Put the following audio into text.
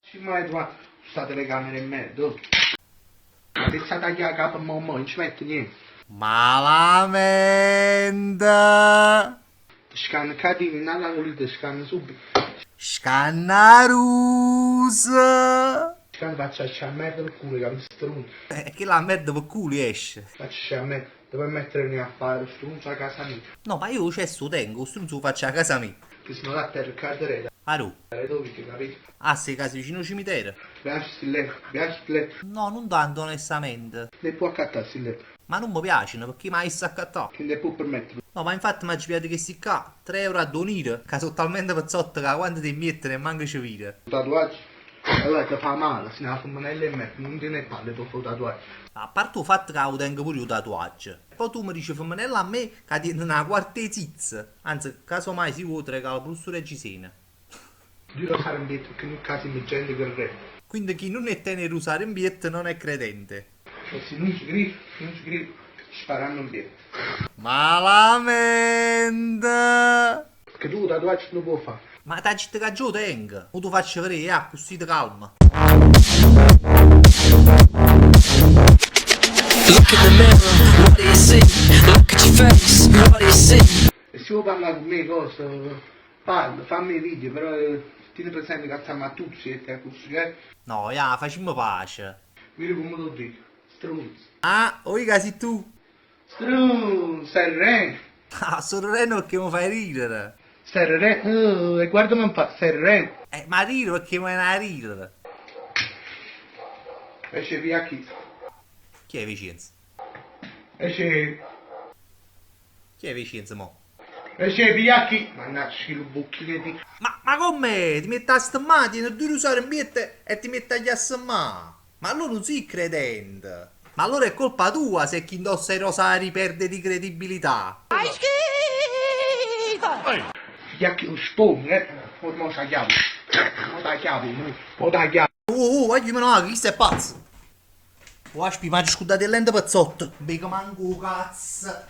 Sì ma hai trovato sta telecamera 'e merda, oh. Ma se sa taglià 'a capa mo mo, non ci metto niente. Malamente! Te scanno ccà dinto, in all'angolino te scanno subito. Scannaruso! Scanno faccio ascì 'a merda pe culo, capito strunzo? E chella 'a merda pe culo esce. Faccio ascì 'a merda, te puoi mettere a fare 'o strunzo a casa mia. No, ma io 'o cesso 'o tengo, 'o strunzo 'o faccio a casa mia. Che se no da terra ccà dereta. Arò? Arreto 'o vico, capito? Ah, stai 'e casa vicino 'o cimitero? Piace sti letto, piace sti letto. No, nun tanto onestamente. Ne può accattà sti letto. Ma nun me piaceno, pecché m'avess accattà? Chi ne può permettere? No, ma infatti m'aggio pigliato chesti ccà, tre euro addò niro, ca so' talmente pezzotte ca quando t' 'e miette nemmanco ce vire. 'O tatuaggio? Allora te fa male, si 'na femminella 'e merda nun tiene 'e palle p' 'o fa 'o tatuaggio. A parte 'o fatto ca 'o tengo pure io 'o tatuaggio. E poi tu me dice femminella a me ca tiene 'na quarta 'e zizza. Anzi, caso mai si vuò te regalo pure stu reggiseno. Duje rosari 'mpietto pecché nuje ccà simmo gente credente. Quindi chi nun 'e tene 'e rusari 'mpietto non è credente. E si nun ce cride, nun ce cride, sparammo 'mpietto. Malamente! Pecché tu 'o tatuaggio nun 'o può fà. Ma t'aggio ditto ca già 'o tengo. Mo t' 'o faccio vedè, ja, accussì te calma. Look in the mirror, what do you see? Look at your face, what do you see? E si vuò parlà cu me cosa, parla, famme 'e video, però tieni presente ca stammo a tutti e accussì, eh. No, ja, facimmo pace. Vide comme t' 'o dico. Strunz. Ah, oì ca si tu? Strunz, stai rirenno? Ah, sto rirenno perché mi fai ridere. Stai rirenno? E guardami 'nfaccia, stai rirenno? Ma riro perché mi viene 'a ridere. Esce via chi? Chi è Vicienzo? Esce. Chi è Vicienzo mo? Esce via chi? Mannaggia chillu bucchino di. Ma, ma comm'è? Ti miette a stemmà, tieni due rusari 'mpietto e ti miette a ghiastemmà. Ma allora nun si credente. Ma allora è colpa tua se chi indossa i rosari perde di credibilità. Fai schifo! Via chi 'o spong, eh? Mo mo t' 'a chiavo. Mo t' 'a chiavo, mo. Mo t' 'a chiavo. Oh, oh, guagliù, meno male, chisto è pazzo. Oh, aspi, m'aggio scurdato 'e lente pezzotte. Non veco manco 'o cazzo.